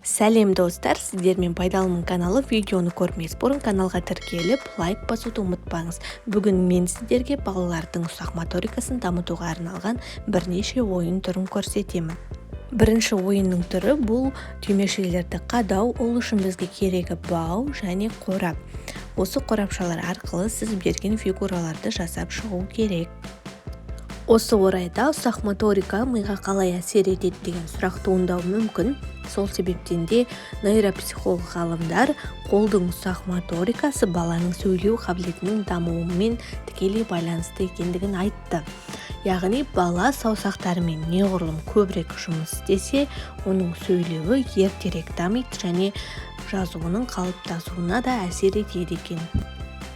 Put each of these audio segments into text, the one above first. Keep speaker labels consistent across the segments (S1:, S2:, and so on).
S1: Сәлем достар, сіздермен Пайдалымын каналы. Видеоны көрмес бұрын каналға тіркеліп, лайк басуды ұмытпаңыз. Бүгін мен сіздерге балалардың ұсақ моторикасын дамытуға арналған бірнеше ойын түрін көрсетемін. Бірінші ойынның түрі бұл түймешелерді қадау. Ол үшін бізге керегі бау және қорап. Осы қорапшалар арқылы сіз берген фигураларды жасап шығу керек. Осы орайда ұсақ моторика миға қалай әсер етеді деген сұрақ туындауы мүмкін. Сол себептен де нейропсихолог ғалымдар қолдың ұсақ моторикасы баланың сөйлеу қабілетінің дамуымен тікелей байланысты екендігін айтты. Яғни бала саусақтарымен неғұрлым көбірек жұмыс істесе, оның сөйлеуі ертерек дамиды және жазуының қалыптасуына да әсер етеді екен.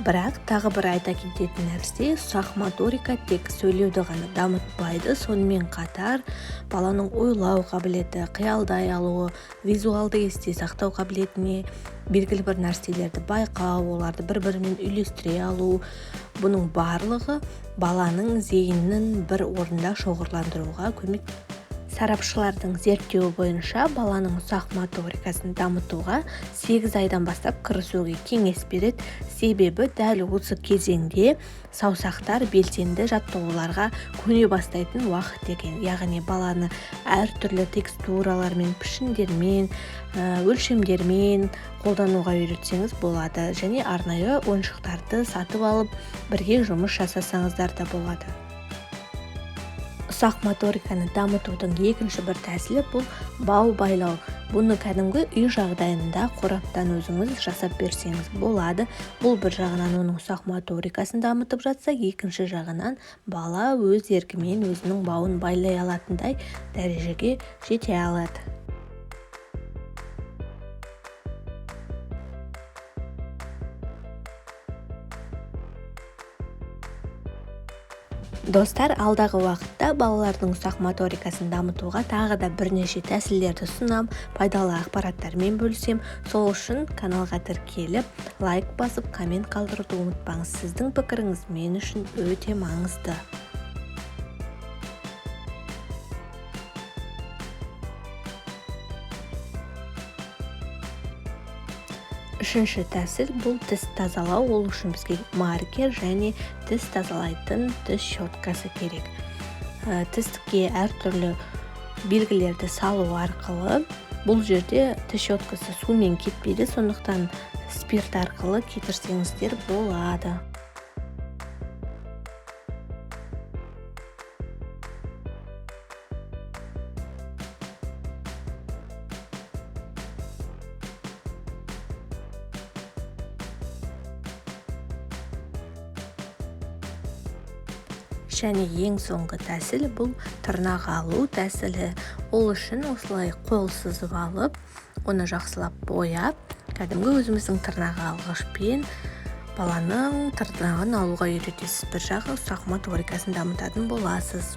S1: Бірақ тағы бір айта кететін нәрсе, ұсақ моторика тек сөйлеуді ғана дамытпайды, сонымен қатар баланың ойлау қабілеті, қиялдай алуы, визуалды есте сақтау қабілетіне, белгілі бір нәрселерді байқау, оларды бір-бірімен үйлестіре алу, бұның барлығы баланың зейінін бір орында шоғырландыруға көмек. Сарапшылардың зерттеуі бойынша баланың ұсақ моторикасын дамытуға 8 айдан бастап кірісуге кеңес береді. Себебі дәл осы кезеңде саусақтар белсенді жаттығуларға көне бастайтын уақыт екен. Яғни баланы әртүрлі текстуралармен, пішіндермен, өлшемдермен қолдануға үйретсеңіз болады. Және арнайы ойыншықтарды сатып алып, бірге жұмыс жасасаңыздар да болады. Ұсақ моториканы дамытудың екінші бір тәсілі бұл бау байлау. Бұны кәдімгі үй жағдайында қораптан өзіңіз жасап берсеңіз болады. Бұл бір жағынан оның ұсақ моторикасын дамытып жатса, екінші жағынан бала өз еркімен өзінің бауын байлай алатындай дәрежеге жете алады. Достар, алдағы уақытта балалардың ұсақ моторикасын дамытуға тағы да бірнеше тәсілдерді ұсынам, пайдалы ақпараттармен бөлісем. Сол үшін каналға тіркеліп, лайк басып, коммент қалдыруды ұмытпаңыз. Сіздің пікіріңіз мен үшін өте маңызды. Үшінші тәсіл бұл тіс тазалау. Ол үшін бізге маркер және тіс тазалайтын тіс щеткасы керек. Тістікке әртүрлі белгілерді салу арқылы, бұл жерде тіс щеткасы сумен кетпейді, сондықтан спирт арқылы кетірсеңіздер болады. Және ең соңғы тәсіл бұл тырнақ алу тәсілі. Ол үшін осылай қол сызып алып, оны жақсылап бояп, кәдімгі өзіміздің тырнақ алғышпен баланың тырнағын алуға үйретесіз. Бір жағы ұсақ моторикасын дамытатын боласыз.